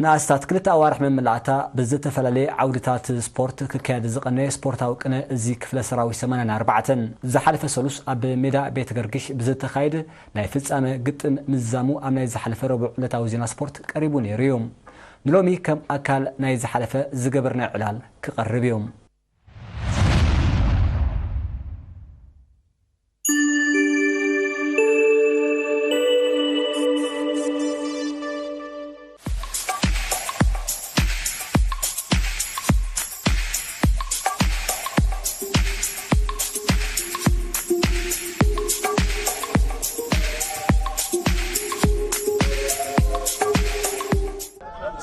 ንኣስታት ክልተ ኣዋርሕ መመላእታ ብዝተፈላለየ ዓውድታት ስፖርት ክካየድ ዝቐነየ ስፖርታዊ ቅነ እዚ ክፍለ ሰራዊት ሰማንያን ኣርባዕተን ዝሓለፈ ሰሉስ ኣብ ሜዳ ቤተ ገርግሽ ብዝተኻየደ ናይ ፍጻመ ግጥም ምዝዛሙ ኣብ ናይ ዝሓለፈ ረቡዕ ዕለታዊ ዜና ስፖርት ቀሪቡ ነይሩ እዩ። ንሎሚ ከም ኣካል ናይ ዝሓለፈ ዝገበርናዮ ዕላል ክቐርብ እዩ።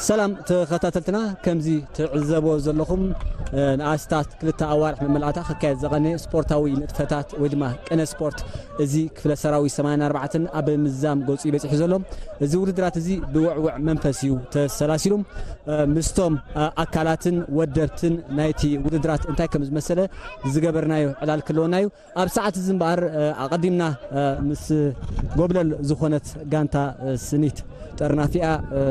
ሰላም ተኸታተልትና፣ ከምዚ ትዕዘቦ ዘለኹም፣ እ፣ ንኣስታት ክልተ ኣዋርሕ መመልኣታ ክካየድ ዝቐነ ስፖርታዊ ንጥፈታት ወይ ድማ ቅነ ስፖርት እዚ ክፍለ ሰራዊት ሰማንያን ኣርባዕተን ኣብ ምዛም ገጹ እዩ በጺሑ ዘሎ። እዚ ውድድራት እዚ ብውዕውዕ መንፈስ እዩ ተሰላሲሉ። እ፣ ምስቶም፣ እ፣ ኣካላትን ወደብትን ናይቲ ውድድራት እንታይ ከም ዝመሰለ ዝገበርናዮ ዕላል ክህልወና እዩ። ኣብ ሰዓት እዚ እምበኣር፣ እ፣ ኣቐዲምና፣ እ፣ ምስ ጎብለል ዝኾነት ጋንታ፣ እ፣ ስኒት ጠርናፊኣ፣ እ፣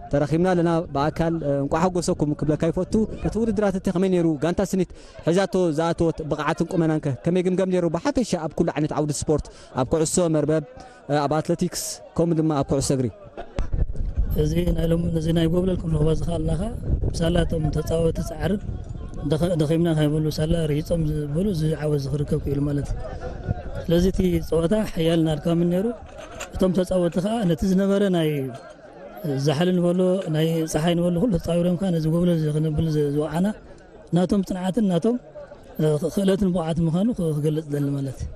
ተራኺብና ኣለና ብኣካል። እ፣ እንቋዕ ሓጎሰኩም ክብለካ ይፈቱ። እቲ ውድድራት እቲ ከመይ ነይሩ? ጋንታ ስኒት ሒዛቶ ዝኣተወት ብቕዓትን ቁመናን ከ ከመይ ግምገም ነይሩ? ብሓፈሻ ኣብ ኩሉ ዓይነት ዓውዲ ስፖርት፣ ኣብ ኩዕሶ መርበብ፣ እ፣ ኣብ ኣትሌቲክስ፣ ከምኡ ድማ ኣብ ኩዕሶ እግሪ። እዚ ናይ ሎም-፣ እዚ ናይ ጎብለል ክንረኽቦ ዝኸኣልናኻ፣ ብሳላ እቶም ተጻወቲ ጻዕርን ደኸ-፣ ደኺምና ከይብሉ፣ ሳላ ርሂጾም ዝበሉ፣ እዚ ዓወት እዚ ክርከብ ክኢሉ ማለት እዩ። ስለዚ እቲ ጸወታ ሓያልን ኣድካምን ነይሩ። እቶም ተጻወቲ ከኣ ነቲ ዝነበረ ናይ ዛሕሊ ንበሎ፣ ናይ ጸሓይ ንበሎ፣ ኩሉ ተጻዊሮም ከኣ ነዚ ጎብለል እዚ ክነብል ዝ-፣ ዝወዓና ናቶም ጽንዓትን ናቶም፣ እ፣ ክእለትን ብቕዓት ምዃኑ ክ-፣ ክገልጽ ደሊ ማለት እዩ።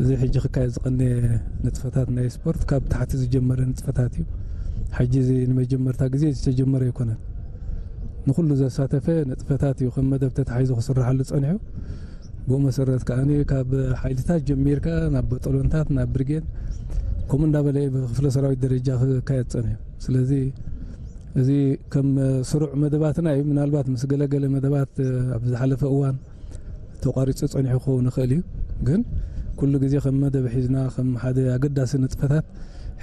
እዚ ሕጂ ክካየድ ዝቐነየ ንጥፈታት ናይ ስፖርት ካብ ታሕቲ ዝጀመረ ንጥፈታት እዩ። ሕጂ እዚ ንመጀመርታ ግዜ ዝተጀመረ ኣይኮነን። ንኹሉ ዘሳተፈ ንጥፈታት እዩ ከም መደብ ተታሒዙ ክስርሓሉ ጸኒሑ። ብኡ መሰረት ከኣ ካብ ሓይልታት ጀሚርካ ናብ በጠሎንታት፣ ናብ ብርጌድ፣ ከምኡ እንዳበለ እዩ ብክፍለ ሰራዊት ደረጃ ክካየድ ጸኒሑ። ስለዚ እዚ ከም ስሩዕ መደባትና እዩ። ምናልባት ምስ ገለገለ መደባት ኣብ ዝሓለፈ እዋን ተቋሪጹ ጸኒሑ ክኸውን ይኽእል እዩ። ግን ኩሉ ግዜ ከም መደብ ሒዝና፣ ከም ሓደ ኣገዳሲ ንጥፈታት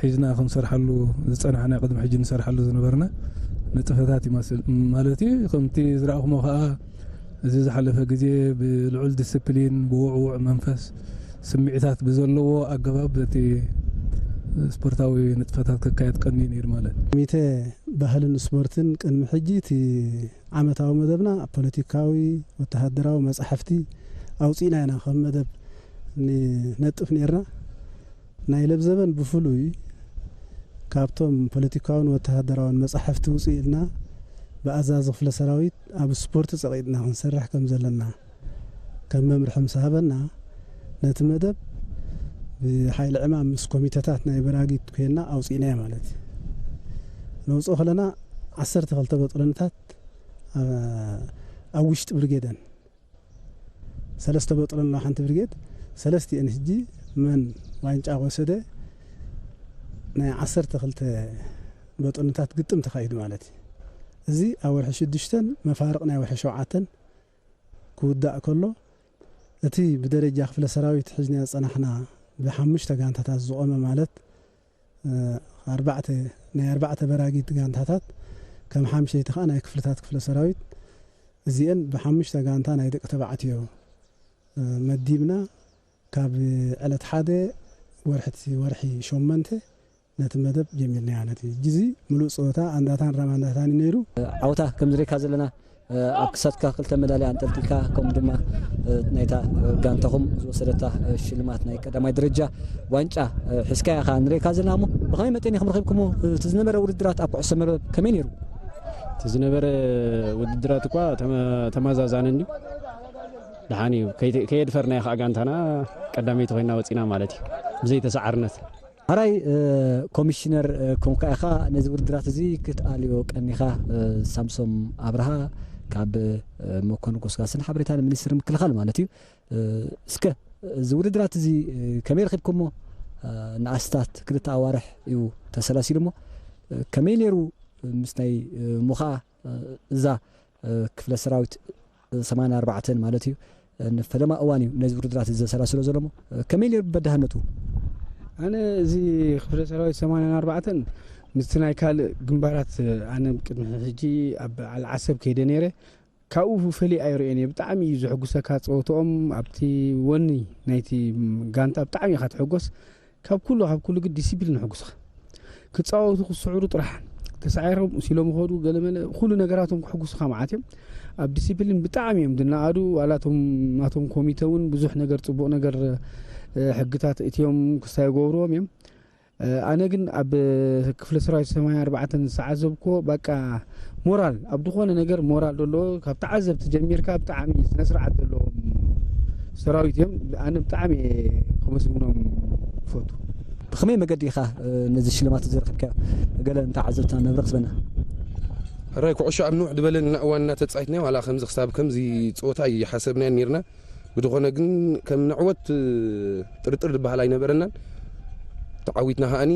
ሒዝና ክንሰርሓሉ ዝጸናሕና፣ ቅድሚ ሕጂ ንሰርሓሉ ዝነበርና ንጥፈታት ይመስል ማለት እዩ። ከምቲ ዝረኣኹሞ ከኣ፣ እዚ ዝሓለፈ ግዜ ብልዑል ዲስፕሊን፣ ብውዕዉዕ መንፈስ፣ ስምዒታት ብዘለዎ ኣገባብ እቲ ስፖርታዊ ንጥፈታት ክካየድ ቀንዩ ነይሩ ማለት እዩ። ኮሚቴ ባህልን ስፖርትን ቅድሚ ሕጂ እቲ ዓመታዊ መደብና ኣብ ፖለቲካዊ፣ ወተሃደራዊ መጻሕፍቲ ኣውጺእና ኢና ከም መደብ ንነጥፍ ነይርና። ናይ ለብዘበን ብፍሉይ ካብቶም ፖለቲካውን ወተሃደራውን መጻሕፍቲ ውጽእ ኢልና ብኣዛዚ ክፍለ ሰራዊት ኣብ ስፖርት ጸቒጥና ክንሰርሕ ከም ዘለና ከም መምርሒ ምስ ሃበና፣ ነቲ መደብ ብሓይሊ ዕማም ምስ ኮሚተታት ናይ በራጊት ኮይና ኣውጺእናዮ ማለት እዩ። ነውጽኦ ከለና ዓሰርተ ክልተ በጥረንታት ኣብ፣ ኣብ ውሽጢ ብርጌደን ሰለስተ በጥረን ኣለዋ ሓንቲ ብርጌድ። ሰለስቲኤን ሕጂ መን ዋንጫ ወሰደ ናይ ዓሰርተ ክልተ በጥረንታት ግጥም ተኻይዱ ማለት እዩ። እዚ ኣብ ወርሒ ሽዱሽተን መፋርቕ ናይ ወርሒ ሸውዓተን ክውዳእ ከሎ፣ እቲ ብደረጃ ክፍለ ሰራዊት ሒዝና ዝጸናሕና ብሓሙሽተ ጋንታታት ዝቖመ ማለት፣ እ፣ ኣርባዕተ፣ ናይ ኣርባዕተ በራጊት ጋንታታት፣ ከም ሓምሸይቲ ከኣ ናይ ክፍልታት ክፍለ ሰራዊት፣ እዚኤን ብሓሙሽተ ጋንታ ናይ ደቂ ተባዕትዮ፣ እ፣ መዲብና፣ ካብ ዕለት ሓደ ወርሒ፣ ወርሒ ሸሞንተ ነቲ መደብ ጀሚርናዮ። ነቲ ሕጂ እዚ ምሉእ ጸወታ ኣንዳታን ራማንዳታን እዩ ነይሩ። ዓወታ ከም ዝሪእካ ዘለና፣ እ፣ ኣብ ክሳድካ ክልተ መዳልያ ኣንጠልጢልካ፣ ከምኡ ድማ፣ እ፣ ናይታ፣ እ፣ ጋንታኹም ዝወሰደታ፣ እ፣ ሽልማት ናይ ቀዳማይ ደረጃ ዋንጫ፣ እ፣ ሒዝካ ኢኻ ንሪእካ ዘለና። እሞ ብኸመይ መጠን ኢኹም ረኺብኩሞ? እቲ ዝነበረ ውድድራት ኣብ ኩዕሶ መርበብ ከመይ ነይሩ? እቲ ዝነበረ ውድድራት እኳ ተመ-፣ ተመዛዛኒ እንድዩ። ደሓን እዩ። ከይ-፣ ከየድፈርናዮ ከዓ ጋንታና ቀዳመይቲ ኮይና ወፂና ማለት እዩ። ብዘይተሰዓርነት። ሓራይ፣ እ፣ ኮሚሽነር፣ እ፣ ኮንካ ኢኻ ነዚ ውድድራት እዚ ክትኣልዮ ቀኒኻ፣ እ፣ ሳምሶም ኣብርሃ ካብ፣ እ፣ መኮንን ጎስጋስን ሓበሬታ ንሚኒስትሪ ምክልኻል ማለት እዩ። እ፣ እስከ እዚ ውድድራት እዚ፣ እ፣ ከመይ ረኺብኩሞ? እ፣ ንኣስታት ክልተ ኣዋርሕ እዩ ተሰላሲሉ እሞ፣ እ፣ ከመይ ነይሩ ምስ ናይ፣ እ፣ ሙኻ፣ እ፣ እዛ፣ እ፣ ክፍለ ሰራዊት ሰማንያ ኣርባዕተን ማለት እዩ። ንፈለማ እዋን እዩ ነዚ ውድድራት እዚ ዘሰላስሎ ዘሎ እሞ፣ ከመይ ነይሩ በዳህነቱ? ኣነ እዚ ክፍለ ሰራዊት ሰማንያን ኣርባዕተን ምስቲ ናይ ካልእ ግንባራት ኣነ ቅድሚ ሕጂ ኣብ ዓል ዓሰብ ከይደ ነይረ። ካብኡ ፈልየ ኣይርእዮን እየ። ብጣዕሚ እዩ ዘሕጉሰካ ጸወትኦም። ኣብቲ ወኒ ናይቲ ጋንታ ብጣዕሚ ኢኻ ትሕጎስ። ካብ ኩሉ፣ ካብ ኩሉ ግን ዲሲፕሊን የሕጉስኻ። ክጻወቱ ክስዕሩ ጥራሕ ተሳዒሮም ሲሎም ይኸዱ፣ ገለመለ ኩሉ ነገራቶም ከሕጉሱኻ መዓት እዮም። ኣብ ዲሲፕሊን ብጣዕሚ እዮም ዝነኣዱ። ዋላ እቶም ናቶም ኮሚተ እውን ብዙሕ ነገር፣ ጽቡቕ ነገር፣ እ፣ ሕግታት እትዮም ክስታይ ይገብርዎም እዮም። እ፣ ኣነ ግን ኣብ ክፍለ ሰራዊት ሰማንያ ኣርባዕተን ዝዓዘብኩዎ፣ በቃ ሞራል፣ ኣብ ዝኾነ ነገር ሞራል ዘለዎ፣ ካብ ተዓዘብቲ ጀሚርካ ብጣዕሚ ስነ ስርዓት ዘለዎም ሰራዊት እዮም። ኣነ ብጣዕሚ እየ ከመስግኖም ይፈቱ። ብኸመይ መገዲ ኢኻ፣ እ፣ ነዚ ሽልማት እዚ ረኺብካዮ? ገለ ንተዓዘብትና መብርህ ዝበና። ሕራይ ኩዕሾ ኣብ ንውሕ ዝበለ እዋን እናተጻወትና ዋላ ከምዚ ክሳብ ከምዚ ጸወታ ኣይሓሰብናዮን ነይርና። ብዝኾነ ግን ከም ንዕወት ጥርጥር ዝበሃል ኣይነበረናን። ተዓዊትና ከኣኒ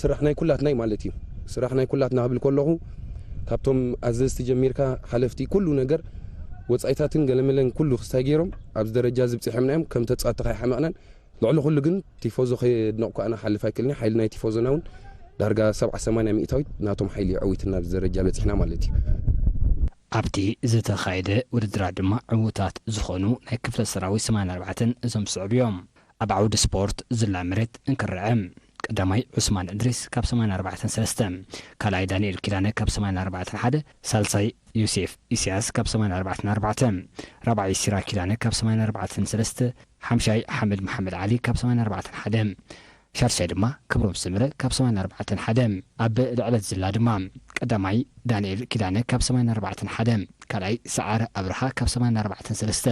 ስራሕ ናይ ኩላትና እዩ ማለት እዩ። ስራሕ ናይ ኩላትና ክብል ከለኹ ካብቶም ኣዘዝቲ ጀሚርካ ሓለፍቲ ኩሉ ነገር ወጻኢታትን ገለመለን ኩሉ ክስታይ ገይሮም ኣብዚ ደረጃ እዚ ብጺሖምና እዮም። ከም ተጻወትቲ ከይሓመቕናን ልዕሊ ኩሉ ግን ቲፎዞ ከየድነቕኩ ኣነ ክሓልፍ ኣይክእልን እየ። ሓይሊ ናይ ቲፎዞና እውን ዳርጋ ሰብዓ ሰማንያ ሚእታዊት ናቶም ሓይሊ እዩ ኣዕዊትና ኣብዚ ደረጃ በጺሕና ማለት እዩ። ኣብቲ ዝተኻየደ ውድድራት ድማ ዕዉታት ዝኾኑ ናይ ክፍለ ሰራዊት ሰማንያ ኣርባዕተን እዞም ዝስዕቡ እዮም። ኣብ ዓውዲ ስፖርት ዝላ መሬት እንክረዐ፣ ቀዳማይ ዑስማን እድሪስ ካብ ሰማንያ ኣርባዕተን ሰለስተ፣ ካልኣይ ዳንኤል ኪዳነ ካብ ሰማንያ ኣርባዕተን ሓደ፣ ሳልሳይ ዮሴፍ ኢሳያስ ካብ ሰማንያ ኣርባዕተን ኣርባዕተ፣ ራብዓይ ሲራክ ኪዳነ ካብ ሰማንያ ኣርባዕተን ሰለስተ፣ ሓምሻይ ሓመድ መሓመድ ዓሊ ካብ ሰማንያ ኣርባዕተን ሓደ፣ ሻድሻይ ድማ ክብሮም ሰመረ ካብ ሰማንያ ኣርባዕተን ሓደ። ኣብ ልዕለት ዝላ ድማ ቀዳማይ ዳንኤል ኪዳነ ካብ ሰማንያ ኣርባዕተን ሓደ፣ ካልኣይ ሰዓረ ኣብርሃ ካብ ሰማንያ ኣርባዕተን ሰለስተ፣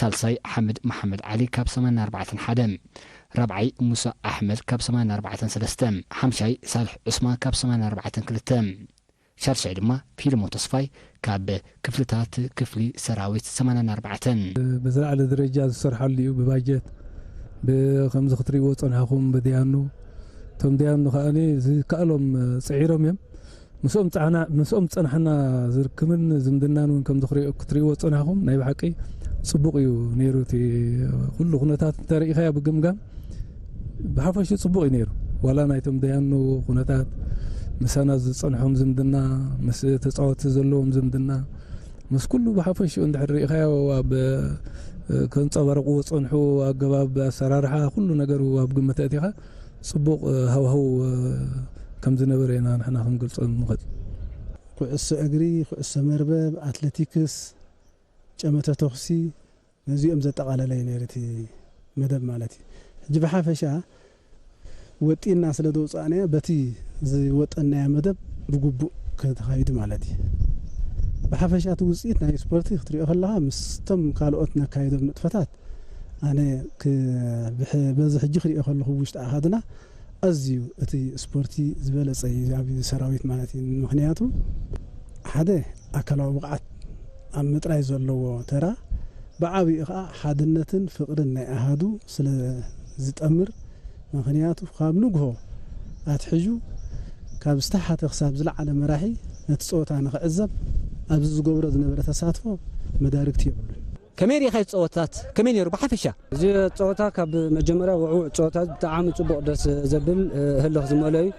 ሳልሳይ ሓመድ መሓመድ ዓሊ ካብ ሰማንያ ኣርባዕተን ሓደ፣ ራብዓይ ሙሳ ኣሕመድ ካብ ሰማንያ ኣርባዕተን ሰለስተ፣ ሓምሻይ ሳልሕ ዑስማን ካብ ሰማንያ ኣርባዕተን ክልተ፣ ሻድሻይ ድማ ፊልሞን ተስፋይ ካብ ክፍልታት ክፍሊ ሰራዊት ሰማንያን ኣርባዕተን። ብዝለዓለ ደረጃ ዝሰርሓሉ እዩ። ብባጀት፣ ብ-፣ ከምዚ ክትርእይዎ ዝጸናሕኹም ብደያኑ፣ እቶም ደያኑ ከኣ ዝከኣሎም ጽዒሮም እዮም። ምስኦም ጸና-፣ ምስኦም ዝጸናሕና ዝርክብን ዝምድናን እውን ከምዚ ክርእዮ-፣ ክትርእይዎ ዝጸናሕኹም ናይ ብሓቂ ጽቡቕ እዩ ነይሩ። እቲ ኩሉ ኩነታት እንተርኢኻዮ ብግምጋም ብሓፈሽኡ ጽቡቕ እዩ ነይሩ። ዋላ ናይቶም ደያኑ ኩነታት፣ ምሳና ዝጸንሖም ዝምድና፣ ምስ ተጻወትቲ ዘለዎም ዝምድና፣ ምስ ኩሉ ብሓፈሽኡ እንድሕር ርኢኻዮ ኣብ፣ እ፣ ከንጸባርቕዎ ዝጸንሑ ኣገባብ ኣሰራርሓ፣ ኩሉ ነገሩ ኣብ ግምት ኣእቲኻ ጽቡቕ፣ እ፣ ሃዋህው፣ እ፣ ከም ዝነበረ ኢና ንሕና ክንገልጾ ንኽእል። ኩዕሶ እግሪ፣ ኩዕሶ መርበብ፣ ኣትለቲክስ፣ ጨመተ ተኹሲ፣ ነዚኦም ዘጠቓለለ እዩ ነይሩ እቲ መደብ ማለት እዩ። ሕጂ ብሓፈሻ ወጢንና ስለ ዘውጻእናዮ በቲ ዝወጠንናዮ መደብ ብግቡእ ከተኻይዱ ማለት እዩ። ብሓፈሻ እቲ ውጽኢት ናይ ስፖርቲ ክትሪኦ ከለኻ ምስቶም ካልኦት ነካይዶም ንጥፈታት ኣነ ክ-፣ ብሕ-፣ በዚ ሕጂ ክሪኦ ከለኹ ውሽጢ ኣሃዱና ኣዝዩ እቲ ስፖርቲ ዝበለጸ እዩ ኣብ ሰራዊት ማለት እዩ። ምኽንያቱ ሓደ ኣካላዊ ብቕዓት ኣብ ምጥራይ ዘለዎ ተራ ብዓብኡ ኸኣ ሓድነትን ፍቕርን ናይ ኣሃዱ ስለ ዝጠምር፣ ምኽንያቱ ካብ ንግሆ ኣትሒዙ ካብ ዝተሓተ ክሳብ ዝለዓለ መራሒ ነቲ ጸወታ ንኽዕዘብ ኣብዚ ዝገብሮ ዝነበረ ተሳትፎ መዳርግቲ የብሉን። ከመይ ርኢኻዮ እቲ ጸወታታት? ከመይ ነይሩ ብሓፈሻ? እዚ ጸወታ ካብ መጀመርያ ውዕውዕ ጸወታ ብጣዕሚ ጽቡቕ ደስ ዘብል፣ እ፣ ህልኽ ዝመልኦ እዩ።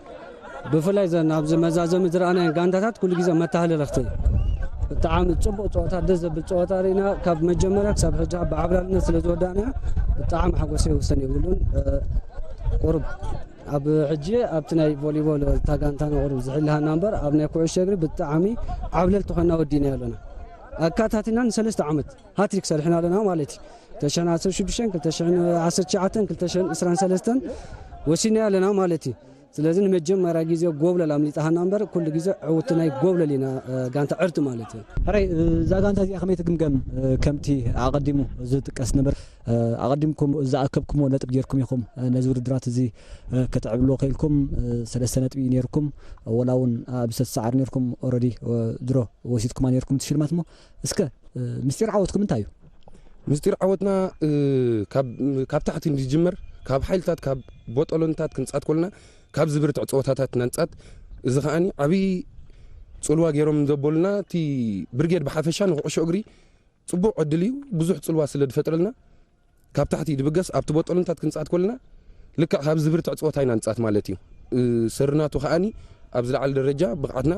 ብፍላይ ዘን ኣብዚ መዛዘሚ ዝረኣናየን ጋንታታት ኩሉ ግዜ መተሃለለኽቲ። ብጣዕሚ ጽቡቕ ጸወታ፣ ደስ ዘብል ጸወታ ርኢና። ካብ መጀመርያ ክሳብ ሕጂ ብዓብላልነት ስለ ዝወዳእናዮ ብጣዕሚ ሓጎሰይ ወሰን የብሉን። እ፣ ቁሩብ ኣብ ሕጂ ኣብቲ ናይ ቮሊቦል እታ ጋንታና ቁሩብ ዝሕልሃና እምበር ኣብ ናይ ኩዕሾ እግሪ ብጣዕሚ ዓብለልቲ ኮይና ወዲእናዮ ኣለና። ኣካታቲና ንሰለስተ ዓመት ሃትሪክ ሰሪሕና ኣለና ማለት እዩ። ክልተ ሽሕን ዓሰርተ ሽዱሽተን፣ ክልተ ሽሕን ዓሰርተ ትሽዓተን፣ ክልተ ሽሕን ዕስራን ሰለስተን ወሲድናዮ ኣለና ማለት እዩ። ስለዚ ንመጀመርያ ግዜ ጎብለል ኣምሊጣሃና እምበር ኩሉ ግዜ ዕውቲ ናይ ጎብለል ኢና፣ እ፣ ጋንታ ዕርቲ ማለት እዩ። ሕራይ፣ እዛ ጋንታ እዚኣ ከመይ ትግምገም? እ፣ ከምቲ ኣቐዲሙ ዝጥቀስ ነበር፣ እ፣ ኣቐዲምኩም ዝኣከብኩምዎ ነጥቢ ጌርኩም ኢኹም፣ እ፣ ነዚ ውድድራት እዚ፣ እ፣ ክትዕብልዎ ክኢልኩም፣ እ፣ ሰለስተ ነጥቢ እዩ ኔርኩም። ወላ እውን ኣብ ዝተሰዓር ኔርኩም፣ ኦረዲ፣ እ፣ ድሮ ወሲድኩማ ኔርኩም እቲ ሽልማት እሞ፣ እስከ፣ እ፣ ምስጢር ዓወትኩም እንታይ እዩ? ምስጢር ዓወትና፣ እ፣ ካብ፣ ካብ ታሕቲ ዝጅመር፣ ካብ ሓይልታት፣ ካብ ቦጠሎንታት ክንጻት ኮልና፣ ካብ ዝብርትዕ ጸወታታት ናንጻት። እዚ ከኣኒ ዓብዪ ጽልዋ ገይሮም ዘበሉና፣ እቲ ብርጌድ ብሓፈሻ ንኩዕሾ እግሪ ጽቡቕ ዕድል እዩ፣ ብዙሕ ጽልዋ ስለ ዝፈጥረልና፣ ካብ ታሕቲ ድብገስ ኣብቲ ቦጠሎንታት ክንጻት ኮልና፣ ልክዕ ካብ ዝብርትዕ ጸወታ ኢና ንጻት ማለት እዩ። እ፣ ስርናቱ ከኣኒ ኣብ ዝለዓለ ደረጃ ብቕዓትና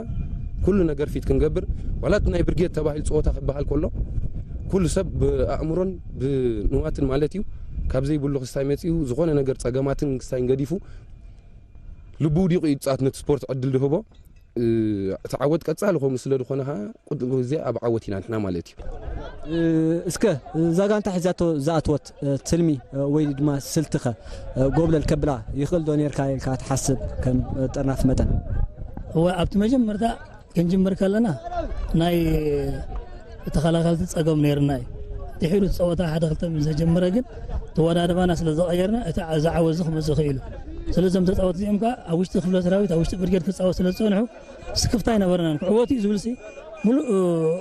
ኩሉ ነገር ፊት ክንገብር፣ ዋላ እቲ ናይ ብርጌድ ተባሂሉ ጸወታ ክበሃል ከሎ፣ ኩሉ ሰብ ብኣእምሮን ብንዋትን ማለት እዩ፣ ካብ ዘይብሉ ክስታይ መጺኡ፣ ዝኾነ ነገር ጸገማትን ክስታይን ገዲፉ፣ ልቡ ውዲቑ እዩ ዝጻወት፣ ነቲ ስፖርት ዕድል ዝህቦ። እ፣ እቲ ዓወት ቀጻሊ ከምኡ ስለ ዝኾነ ኸኣ፣ ቁድ-፣ ግዜ ኣብ ዓወት ኢና ንሕና ማለት እዩ። እ፣ እስከ እዛ ጋንታ ሒዛቶ ዝኣትወት፣ እ፣ ትልሚ፣ እ፣ ወይ ድማ ስልትኸ፣ እ፣ ጎብለል ከብላ ይኽእል ዶ ነርካ ኢልካ ትሓስብ ከም፣ እ፣ ጠርናፊ መጠን? እወ፣ ኣብቲ መጀመርታ ክንጅምር ከለና ናይ ተኸላኸልቲ ጸገም ነይርና እዩ። ድሒሩ እቲ ጸወታ ሓደ ክልተ ምስ ተጀመረ ግን ተወዳድባና ስለ ዘቐየርና እቲ ዓ-፣ እዚ ዓወት እዚ ክመጽእ ክኢሉ። ስለዚ እዞም ተጻወትቲ እዚኦም ከኣ ኣብ ውሽጢ ክፍለ ሰራዊት፣ ኣብ ውሽጢ ብርጌድ ክጻወት ስለ ዝጸንሑ ስክፍታ ኣይነበረናን። ክዕወት እዩ ዝብልሲ ምሉእ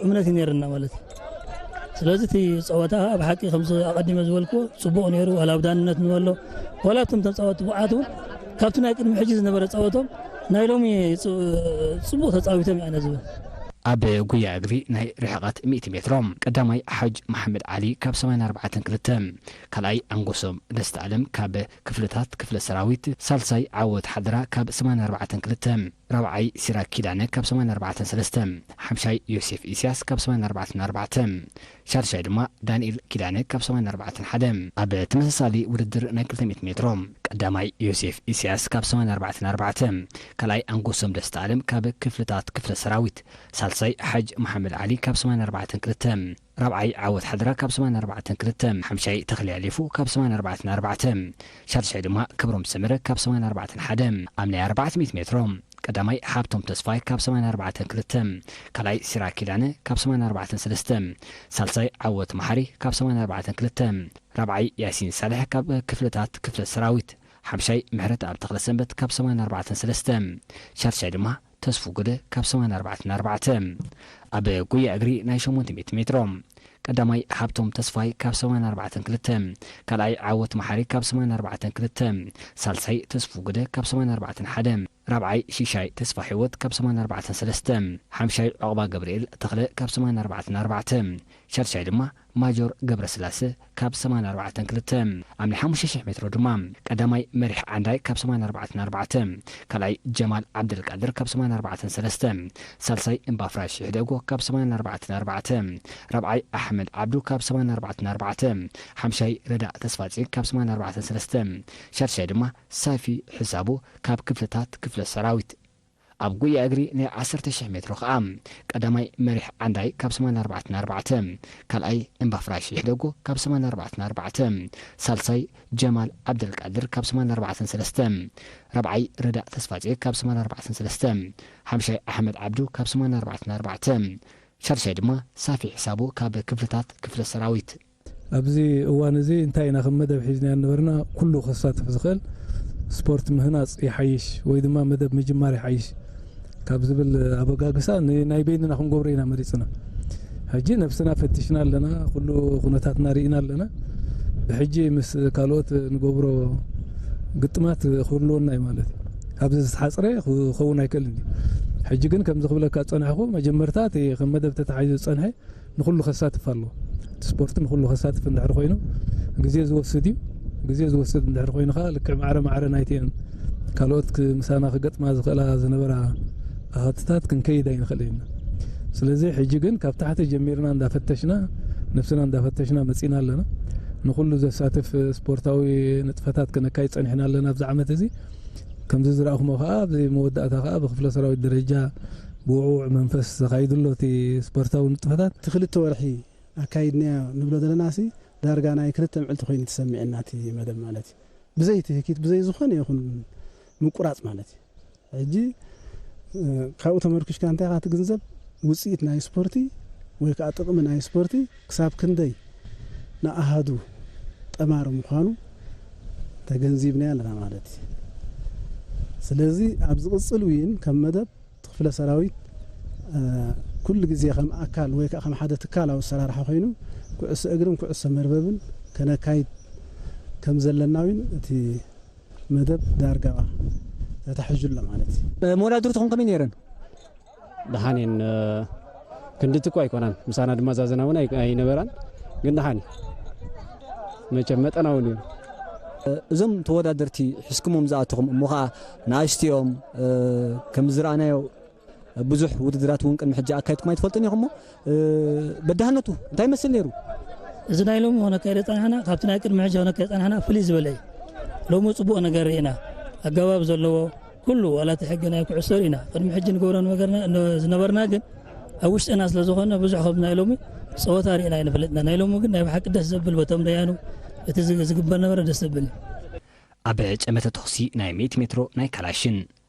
እምነት እዩ ነይርና ማለት እዩ። ስለዚ እቲ ጸወታ ብሓቂ ከምዚ ኣቐዲመ ዝበልክዎ ጽቡቕ ነይሩ። ዋላ ኣብ ዳንነት ንበሎ፣ ዋላ እቶም ተጻወትቲ ብቕዓት እውን ካብቲ ናይ ቅድሚ ሕጂ ዝነበረ ጸወቶም ናይ ሎሚ ጽ-፣ ጽቡቕ ተጻዊቶም እዩ ኣነ ዝብል። ኣብ ጉያ እግሪ ናይ ርሕቐት ሚእቲ ሜትሮ ቀዳማይ ሓጅ መሓመድ ዓሊ ካብ ሰማንያን ኣርባዕተን ክልተ፣ ካልኣይ ኣንጎሶም ደስታ ኣለም ካብ ክፍልታት ክፍለ ሰራዊት፣ ሳልሳይ ዓወት ሓድራ ካብ ሰማንያን ኣርባዕተን ክልተ፣ ራብዓይ ሲራክ ኪዳነ ካብ ሰማንያን ኣርባዕተን ሰለስተ፣ ሓምሻይ ዮሴፍ ኢስያስ ካብ ሰማንያን ኣርባዕተን ኣርባዕተ፣ ሻድሻይ ድማ ዳንኤል ኪዳነ ካብ ሰማንያን ኣርባዕተን ሓደ። ኣብ ተመሳሳሊ ውድድር ናይ ክልተ ሚእቲ ሜትሮ ቀዳማይ ዮሴፍ ኢስያስ ካብ ሰማንያን ኣርባዕተን ኣርባዕተ፣ ካልኣይ ኣንጎሶም ደስታ ኣለም ካብ ክፍልታት ክፍለ ሰራዊት፣ ሳልሳይ ሓጅ መሓመድ ዓሊ ካብ ሰማንያን ኣርባዕተን ክልተ፣ ራብዓይ ዓወት ሓድራ ካብ ሰማንያን ኣርባዕተን ክልተ፣ ሓምሻይ ተኽሊ ኣሊፉ ካብ ሰማንያን ኣርባዕተን ኣርባዕተ፣ ሻድሻይ ድማ ክብሮም ሰመረ ካብ ሰማንያን ኣርባዕተን ሓደ። ኣብ ናይ ኣርባዕተ ሚእቲ ሜትሮ ቀዳማይ ሃብቶም ተስፋይ ካብ ሰማንያን ኣርባዕተን ክልተ፣ ካልኣይ ሲራክ ኪዳነ ካብ ሰማንያን ኣርባዕተን ሰለስተ፣ ሳልሳይ ዓወት መሓሪ ካብ ሰማንያን ኣርባዕተን ክልተ፣ ራብዓይ ያሲን ሳልሕ ካብ ክፍልታት ክፍለ ሰራዊት፣ ሓምሻይ ምሕረተኣብ ተኽለሰንበት ካብ ሰማንያን ኣርባዕተን ሰለስተ፣ ሻድሻይ ድማ ተስፉ ግደ ካብ ሰማንያን ኣርባዕተን ኣርባዕተ። ኣብ ጉያ እግሪ ናይ ሸሞንተ ሚእቲ ሜትሮ ቀዳማይ ሃብቶም ተስፋይ ካብ ሰማንያን ኣርባዕተን ክልተ፣ ካልኣይ ዓወት መሓሪ ካብ ሰማንያን ኣርባዕተን ክልተ፣ ሳልሳይ ተስፉ ግደ ካብ ሰማንያን ኣርባዕተን ሓደ፣ ራብዓይ ሽሻይ ተስፋ ህይወት ካብ ሰማንያን ኣርባዕተን ሰለስተ፣ ሓምሻይ ዑቕባ ገብርኤል ተኽለ ካብ ሰማንያን ኣርባዕተን ኣርባዕተ፣ ሻድሻይ ድማ ማጆር ገብረስላሰ ካብ ሰማንያን ኣርባዕተን ክልተ። ኣብ ናይ ሓሙሽተ ሽሕ ሜትሮ ድማ ቀዳማይ መሪሕ ዓንዳይ ካብ ሰማንያን ኣርባዕተን ኣርባዕተ፣ ካልኣይ ጀማል ዓብደልቃድር ካብ ሰማንያን ኣርባዕተን ሰለስተ፣ ሳልሳይ እምባፍራሽ ይሕደጎ ካብ ሰማንያን ኣርባዕተን ኣርባዕተ፣ ራብዓይ ኣሕመድ ዓብዱ ካብ ሰማንያን ኣርባዕተን ኣርባዕተ፣ ሓምሻይ ረዳእ ተስፋጽዮን ካብ ሰማንያን ኣርባዕተን ሰለስተ፣ ሻድሻይ ድማ ሳፊ ሕሳቡ ካብ ክፍልታት ክፍለ ሰራዊት። ኣብ ጉያ እግሪ ናይ ዓሰርተ ሽሕ ሜትሮ ከኣ ቀዳማይ መሪሕ ዓንዳይ ካብ ሰማንያን ኣርባዕተን ኣርባዕተ፣ ካልኣይ እምባፍራሽ ይሕደጎ ካብ ሰማንያን ኣርባዕተን ኣርባዕተ፣ ሳልሳይ ጀማል ዓብደልቃድር ካብ ሰማንያን ኣርባዕተን ሰለስተ፣ ራብዓይ ረዳእ ተስፋጽዮን ካብ ሰማንያን ኣርባዕተን ሰለስተ፣ ሓምሻይ ኣሕመድ ዓብዱ ካብ ሰማንያን ኣርባዕተን ኣርባዕተ፣ ሻድሻይ ድማ ሳፊ ሕሳቡ ካብ ክፍልታት ክፍለ ሰራዊት። ኣብዚ እዋን እዚ እንታይ ኢና ከም መደብ ሒዝናዮ ነበርና? ኩሉ ከሳትፍ ዝኽእል ስፖርት ምህናጽ ይሓይሽ ወይ ድማ መደብ ምጅማር ይሓይሽ ካብ ዝብል ኣበጋግሳ ንናይ በይንና ክንገብሮ ኢና መሪጽና። ሕጂ ነብስና ፈቲሽና ኣለና፣ ኩሉ ኩነታትና ርኢና ኣለና። ብሕጂ ምስ ካልኦት ንገብሮ ግጥማት ክህልወና እዩ ማለት እዩ። ኣብዚ ዝተሓጽረ ክኸውን ኣይክእልን እዩ። ሕጂ ግን ከምዚ ክብለካ ዝጸናሕኩ፣ መጀመርታ እቲ ከም መደብ ተታሒዙ ዝጸንሐ ንኹሉ ከሳትፍ ኣለዎ። እቲ ስፖርት ንኹሉ ከሳትፍ እንድሕር ኮይኑ፣ ግዜ ዝወስድ እዩ። ግዜ ዝወስድ እንድሕር ኮይኑ ኸዓ፣ ልክዕ ማዕረ ማዕረ ናይተን ካልኦት ክ-፣ ምሳና ክገጥማ ዝኽእላ ዝነበራ ኣሃትታት ክንከይድ ኣይንኽእል ኢና። ስለዚ ሕጂ ግን ካብ ታሕቲ ጀሚርና እንዳፈተሽና፣ ነብስና እንዳፈተሽና መጺና ኣለና። ንኹሉ ዘሳትፍ ስፖርታዊ ንጥፈታት ክነካይድ ጸኒሕና ኣለና ኣብዚ ዓመት እዚ። ከምዚ ዝረኣኹሞ ኸዓ፣ ኣብዚ መወዳእታ ኸዓ ብክፍለ ሰራዊት ደረጃ ብውዕውዕ መንፈስ ዘኻይዱ ኣሎ እቲ ስፖርታዊ ንጥፈታት። እቲ ክልተ ወርሒ ኣካይድናዮ ንብሎ ዘለና ሲ፣ ዳርጋ ናይ ክልተ ምዕልቲ ኮይኑ ተሰሚዕና እቲ መደብ ማለት እዩ። ብዘይ ትህኪት፣ ብዘይ ዝኾነ ይኹን ምቁራጽ ማለት እዩ። ሕጂ፣ እ፣ ካብኡ ተመርኪሽካ እንታይ ኢኻ ትግንዘብ? ውጽኢት ናይ ስፖርቲ ወይ ከኣ ጥቕሚ ናይ ስፖርቲ ክሳብ ክንደይ ንኣሃዱ ጠማሪ ምዃኑ ተገንዚብናዮ ኣለና ማለት እዩ። ስለዚ ኣብ ዝቕጽል እውን ከም መደብ እቲ ክፍለ ሰራዊት፣ እ፣ ኩሉ ግዜ ከም ኣካል ወይ ከኣ ከም ሓደ ትካላዊ ኣሰራርሓ ኮይኑ ኩዕሶ እግርን ኩዕሶ መርበብን ከነካይድ ከም ዘለና እውን እቲ መደብ ዳርጋ ተታሒዙ ኣሎ ማለት እዩ። መወዳድርትኹም ከመይ ነይረን? ደሓን እየን። ክንድቲ እኮ ኣይኮናን። ምሳና ድማ ዛዘና እውን ኣይ-፣ ኣይነበራን። ግን ደሓን እዩ። መቸም መጠናዊ ነይሩ። እዞም ተወዳደርቲ ሒዝኩሞም ዝኣተኹም እሞ ኸዓ ንኣሽትዮም፣ ከም ዝረኣናዮ ብዙሕ ውድድራት እውን ቅድሚ ሕጂ ኣካይድኩም ኣይትፈልጡን ኢኹም እሞ፣ በዳህነቱ እንታይ ይመስል ነይሩ? እዚ ናይ ሎሚ ሆነ ከይደ ጸናሕና ካብቲ ናይ ቅድሚ ሕጂ ሆነ ከይደ ጸናሕና ፍልይ ዝበለ እዩ። ሎሚ ጽቡቕ ነገር ርኢና፣ ኣገባብ ዘለዎ ኩሉ፣ ዋላ እቲ ሕጊ ናይ ኩዕሶ ርኢና። ቅድሚ ሕጂ ንገብሮ ነገርና ዝነበርና ግን ኣብ ውሽጥና ስለ ዝኾነ ብዙሕ ከም ናይ ሎሚ ጸወታ ርኢና ኣይንፈልጥና። ናይ ሎሚ ግን ናይ ብሓቂ ደስ ዘብል፣ በቶም ደያኑ እቲ ዝግ- ዝግበር ነበረ ደስ ዘብል እዩ። ኣብ ጨመተ ተኹሲ ናይ ሚእቲ ሜትሮ ናይ ካላሽን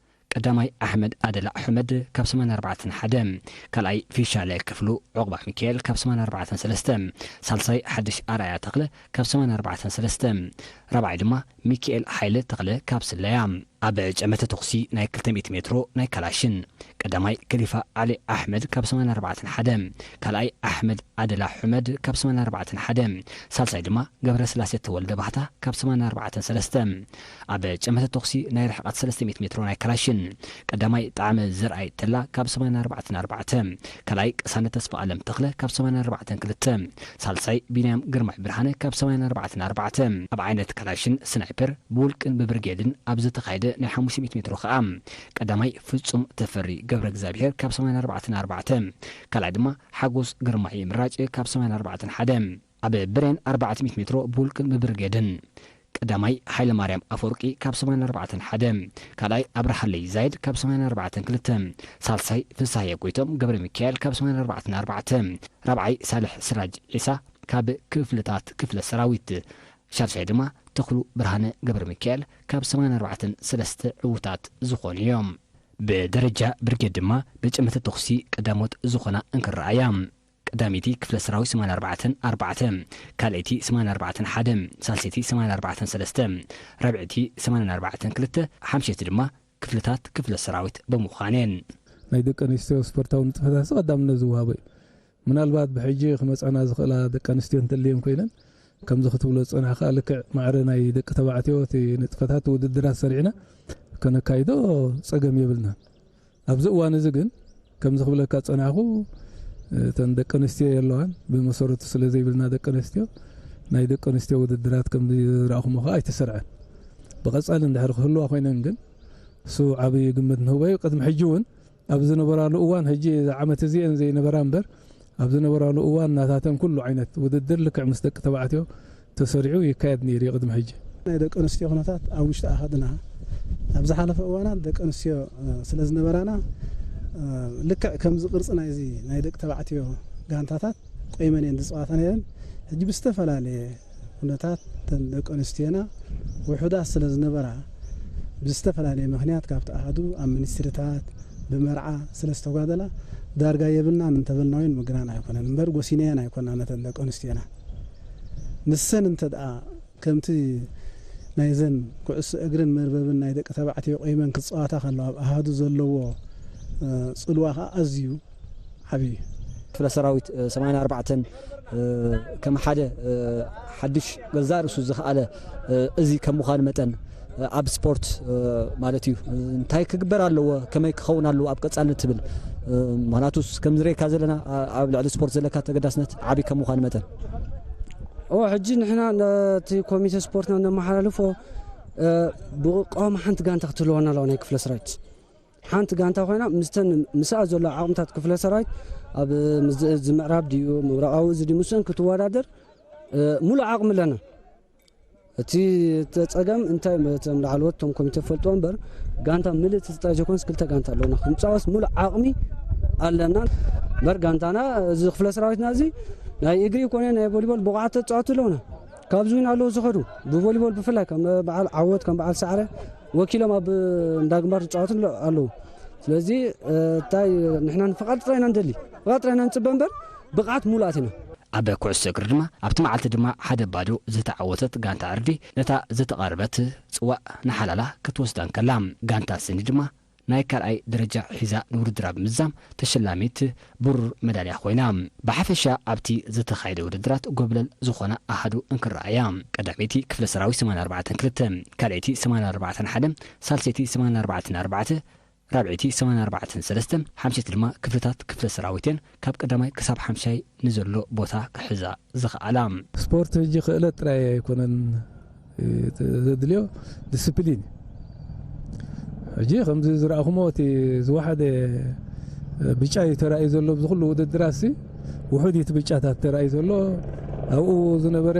ቀዳማይ ኣሕመድ ኣደላ ኣሕመድ ካብ ሰማንያ ኣርባዕተ ሓደ፣ ካልኣይ ፊሻለ ክፍሉ ዑቕባ ሚካኤል ካብ ሰማንያ ኣርባዕተ ሰለስተ፣ ሳልሳይ ሓድሽ ኣርኣያ ተኽለ ካብ ሰማንያ ኣርባዕተ ሰለስተ፣ ራብዓይ ድማ ሚካኤል ሓይለ ተኽለ ካብ ስለያ። ኣብ ጨመተ ተኹሲ ናይ ክልተ ሚእቲ ሜትሮ ናይ ካላሽን ቀዳማይ ከሊፋ ዓሊ ኣሕመድ ካብ ሰማንያ ኣርባዕተ ሓደ፣ ካልኣይ ኣሕመድ ኣደላ ሕመድ ካብ ሰማንያ ኣርባዕተ ሓደ፣ ሳልሳይ ድማ ገብረስላሴ ተወልደ ባህታ ካብ ሰማንያ ኣርባዕተ ሰለስተ። ኣብ ጨመተ ተኹሲ ናይ ርሕቐት ሰለስተ ሚእቲ ሜትሮ ናይ ካላሽን ቀዳማይ ጣዕመ ዘርኣይ ተላ ካብ ሰማንያ ኣርባዕተ ኣርባዕተ፣ ካልኣይ ቅሳነት ተስፋ ኣለም ተኽለ ካብ ሰማንያ ኣርባዕተ ክልተ፣ ሳልሳይ ቢንያም ግርማይ ብርሃነ ካብ ሰማንያ ኣርባዕተ ኣርባዕተ። ኣብ ዓይነት ካላሽን ስናይፐር ብውልቅን ብብርጌድን ኣብ ዝተኻየደ ናይ ሓሙሽተ ሚእቲ ሜትሮ ከኣ ቀዳማይ ፍጹም ተፈሪ ገብረ እግዚኣብሔር ካብ ሰማንያ ኣርባዕተ ኣርባዕተ፣ ካልኣይ ድማ ሓጎስ ግርማይ ምራጭ ካብ ሰማንያ ኣርባዕተ ሓደ። ኣብ ብሬን ኣርባዕተ ሚእቲ ሜትሮ ብውልቅን ብብርጌድን ቀዳማይ ሓይለ ማርያም ኣፈወርቂ ካብ ሰማንያ ኣርባዕተ ሓደ፣ ካልኣይ ኣብርሃለይ ዛይድ ካብ ሰማንያ ኣርባዕተ ክልተ፣ ሳልሳይ ፍስሃየ ጎይቶም ገብረ ሚካኤል ካብ ሰማንያ ኣርባዕተ ኣርባዕተ፣ ራብዓይ ሳልሕ ስራጅ ዒሳ ካብ ክፍልታት ክፍለ ሰራዊት፣ ሻድሻይ ድማ ተኽሉ ብርሃነ ገብረ ሚካኤል ካብ ሰማንያ ኣርባዕተ ሰለስተ ዕዉታት ዝኾኑ እዮም። ብደረጃ ብርጌድ ድማ ብጨመተ ተኹሲ ቀዳሞት ዝኾና እንክረኣያ። ቀዳመይቲ ክፍለ ሰራዊት ሰማንያ ኣርባዕተ ኣርባዕተ፣ ካልኣይቲ ሰማንያ ኣርባዕተ ሓደ፣ ሳልሰይቲ ሰማንያ ኣርባዕተ ሰለስተ፣ ራብዐይቲ ሰማንያ ኣርባዕተ ክልተ፣ ሓምሸይቲ ድማ ክፍልታት ክፍለ ሰራዊት ብምዃነን። ናይ ደቂ ኣንስትዮ ስፖርታዊ ንጥፈታት ቀዳምነት ዝወሃቦ እዩ። ምናልባት ብሕጂ ክመጻና ዝኽእላ ደቂ ኣንስትዮ እንተልየን ኮይነን ከምዚ ክትብሎ ዝጸናሕካ ልክዕ ማዕረ ናይ ደቂ ተባዕትዮ እቲ ንጥፈታት ውድድራት ሰሪዕና ከነካይዶ ጸገም የብልና። ኣብዚ እዋን እዚ ግን ከምዚ ክብለካ ጸናሕኩ እተን ደቂ ኣንስትዮ የለዋን ብመሰረቱ ስለ ዘይብልና ደቂ ኣንስትዮ ናይ ደቂ ኣንስትዮ ውድድራት ከም ዝረእኹሞ ከዓ ኣይተሰርዐን። ብቐጻሊ እንድሕር ክህልዋ ኮይነን ግን እሱ ዓብዪ ግምት ንህቦ እዩ። ቅድሚ ሕጂ እውን ኣብ ዝነበራሉ እዋን ሕጂ እዛ ዓመት እዚአን ዘይነበራ እምበር ኣብ ዝነበራሉ እዋን ናታተን ኩሉ ዓይነት ውድድር ልክዕ ምስ ደቂ ተባዕትዮ ተሰሪዑ ይካየድ ነይሩ እዩ ቅድሚ ሕጂ። ናይ ደቂ ኣንስትዮ ኩነታት ኣብ ውሽጢ ኣሃድና ኣብ ዝሓለፈ እዋናት ደቂ ኣንስትዮ ስለ ዝነበራና ልክዕ ከምዚ ቅርፂ ናይዚ ናይ ደቂ ተባዕትዮ ጋንታታት ቆይመን እየን ዝፅዋታ ነይረን። ሕጂ ብዝተፈላለየ ኩነታት እተን ደቂ ኣንስትዮና ውሑዳት ስለ ዝነበራ ብዝተፈላለየ ምኽንያት ካብቲ ኣሃዱ ኣብ ሚኒስትሪታት ብመርዓ ስለ ዝተጓደላ ዳርጋ የብልናን እንተበልና እውን ምግናን ኣይኮነን እምበር ጎሲነየን ኣይኮና ነተን ደቂ ኣንስትዮና። ንሰን እንተ ደኣ ከምቲ ናይዘን ኩዕሶ እግርን መርበብን ናይ ደቂ ተባዕትዮ ቆይመን ክፃዋታ ከለዋ ኣብ ኣሃዱ ዘለዎ ፅልዋ ከዓ ኣዝዩ ዓብዪ እዩ። ክፍለ ሰራዊት ሰማንያ ኣርባዕተ ከም ሓደ ሓድሽ ገዛእ ርእሱ ዝኸኣለ እዚ ከም ምዃኑ መጠን ኣብ ስፖርት ማለት እዩ እንታይ ክግበር ኣለዎ ከመይ ክኸውን ኣለዎ ኣብ ቀፃልነት ትብል ምክንያቱስ ከም ዝረእካ ዘለና ኣብ ልዕሊ ስፖርት ዘለካ ተገዳስነት ዓብዪ ከም ምዃኑ መጠን ኦ ሕጂ ንሕና ነቲ ኮሚቴ ስፖርትና ነመሓላልፎ ብቋሚ ሓንቲ ጋንታ ክትህልወና ኣለዋ ናይ ክፍለ ሰራዊት ሓንቲ ጋንታ ኮይና ምስተን ምስኣ ዘሎ ዓቕምታት ክፍለ ሰራዊት ኣብ ምዕራብ ድዩ ምብራቃዊ እዚ ድዩ ምስን ክትወዳደር ሙሉእ ዓቕሚ ኣለና። እቲ ተፀገም እንታይ እቶም ላዕለዎት እቶም ኮሚቴ ፈልጥዎ እምበር ጋንታ ምልእቲ ጥራይ ዘይኮንስ ክልተ ጋንታ ኣለና ክንፃወስ ሙሉእ ዓቕሚ ኣለና። እምበር ጋንታና እዚ ክፍለ ሰራዊትና እዚ ናይ እግሪ ይኮነ ናይ ቮሊቦል ብቑዓት ተፃወቱ ኣለውና። ካብዚ እውን ኣለዉ ዝኸዱ ብቮሊቦል ብፍላይ ከም በዓል ዓወት ከም በዓል ሳዕረ ወኪሎም ኣብ እንዳግንባር ዝፃወቱ ኣለዉ። ስለዚ እንታይ ንሕና ንፍቓድ ጥራይ ኢና ንደሊ ፍቓድ ጥራይ ኢና ንፅበ እምበር ብቕዓት ሙሉኣት ኢና። ኣብ ኩዕሶ እግሪ ድማ ኣብቲ መዓልቲ ድማ ሓደ ባዶ ዝተዓወተት ጋንታ ዕርዲ ነታ ዝተቓረበት ፅዋእ ንሓላላ ክትወስዳ እንከላ ጋንታ ስኒ ድማ ናይ ካልኣይ ደረጃ ሒዛ ንውድድራ ብምዝዛም ተሸላሚት ብሩር መዳልያ ኮይና። ብሓፈሻ ኣብቲ ዝተኻየደ ውድድራት ጎብለል ዝኾና ኣሃዱ እንክረኣያ ቀዳመይቲ ክፍለ ሰራዊት ሰማንያ ኣርባዕተ ክልተ፣ ካልኣይቲ ሰማንያ ኣርባዕተ ሓደ፣ ሳልሰይቲ ሰማንያ ኣርባዕተ ኣርባዕተ፣ ራብዐይቲ ሰማንያ ኣርባዕተ ሰለስተ፣ ሓምሸይቲ ድማ ክፍልታት ክፍለ ሰራዊት እየን ካብ ቀዳማይ ክሳብ ሓምሻይ ንዘሎ ቦታ ክሕዛ ዝኸኣላ። ስፖርት ሕጂ ክእለት ጥራይ ኣይኮነን ዘድልዮ ዲስፕሊን እዩ። ሕጂ ከምዚ ዝረኣኹሞ እቲ ዝወሓደ ብጫ እዩ ተራእዩ ዘሎ ኣብዚ ኩሉ ውድድራሲ ውሑድ እዩ እቲ ብጫታት ተራእዩ ዘሎ። ኣብኡ ዝነበረ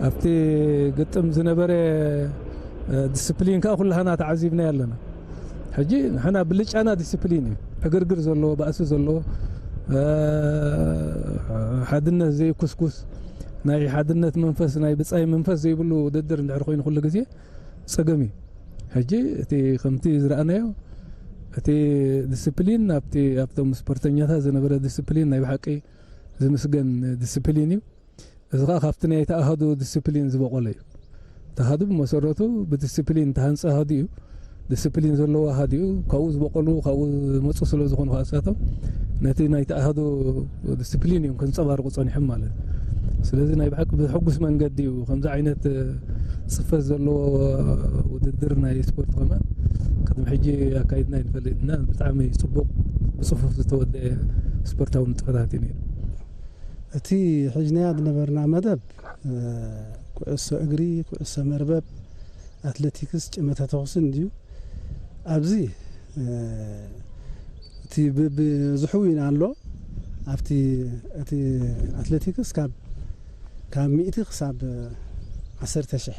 ኣብቲ ግጥም ዝነበረ ዲስፕሊን ከዓ ኩላህና ተዓዚብና ኣለና። ሕጂ ንሕና ብልጫና ዲስፕሊን እዩ። ዕግርግር ዘለዎ ባእሲ ዘለዎ ሓድነት ዘይኩስኩስ ናይ ሓድነት መንፈስ ናይ ብፃይ መንፈስ ዘይብሉ ውድድር እንድሕር ኮይኑ ኩሉ ግዜ ፀገም እዩ። ሕጂ እቲ ከምቲ ዝረኣናዮ እቲ ዲስፕሊን ኣብቲ ኣብቶም ስፖርተኛታት ዝነበረ ዲስፕሊን ናይ ብሓቂ ዝምስገን ዲስፕሊን እዩ። እዚ ከዓ ካብቲ ናይ ተኣሃዱ ዲስፕሊን ዝበቆለ እዩ። ተኣሃዱ ብመሰረቱ ብዲስፕሊን ተሃንፀ ኣሃዱ እዩ። ዲስፕሊን ዘለዎ ኣሃዱ እዩ። ካብኡ ዝበቆሉ ካብኡ ዝመፁ ስለ ዝኾኑ ከዓ እሳቶም ነቲ ናይ ተኣሃዱ ዲስፕሊን እዮም ከንፀባርቁ ፀኒሖም ማለት እዩ። ስለዚ ናይ ብሓቂ ብሕጉስ መንገዲ እዩ ከምዚ ዓይነት ፅፈት ዘለዎ ውድድር ናይ ስፖርት ከማን ቅድሚ ሕጂ ኣካይድና ይንፈልጥ እና ብጣዕሚ ፅቡቅ ብፅፉፍ ዝተወደአ ስፖርታዊ ንጥፈታት እዩ ነይሩ። እቲ ሕጅናያ ዝነበርና መደብ ኩዕሶ እግሪ፣ ኩዕሶ መርበብ፣ ኣትሌቲክስ፣ ጨመተ ተኹስን እዩ። ኣብዚ እቲ ብዝሕውይና ኣሎ ኣብቲ እቲ ኣትሌቲክስ ካብ ካብ ሚእቲ ክሳብ ዓሰርተ ሽሕ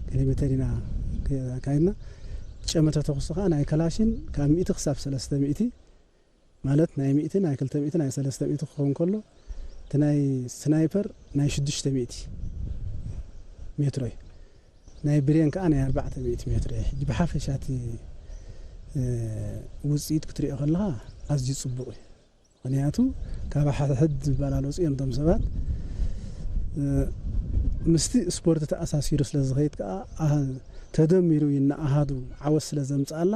ኪሎ ሜተር ኢና ኣካይድና። ጨመተ ተኹሲ ከዓ ናይ ከላሽን ካብ ሚእቲ ክሳብ ሰለስተ ሚእቲ ማለት ናይ ሚእቲ ናይ ክልተ ሚእቲ ናይ ሰለስተ ሚእቲ ክኸውን ከሎ እቲ ናይ ስናይፐር ናይ ሽዱሽተ ሚእቲ ሜትሮ እዩ። ናይ ብሬን ከዓ ናይ ኣርባዕተ ሚእቲ ሜትሮ እዩ። ሕጂ ብሓፈሻ እቲ ውፅኢት ክትሪኦ ከለካ ኣዝዩ ፅቡቅ እዩ። ምክንያቱ ካብ ሓድሕድ ዝበላለፁ እዮም እቶም ሰባት ምስቲ ስፖርት ተኣሳሲሩ ስለ ዝኸይድ ከዓ ተደሚሩ እዩ እናኣሃዱ ዓወት ስለ ዘምፅኣላ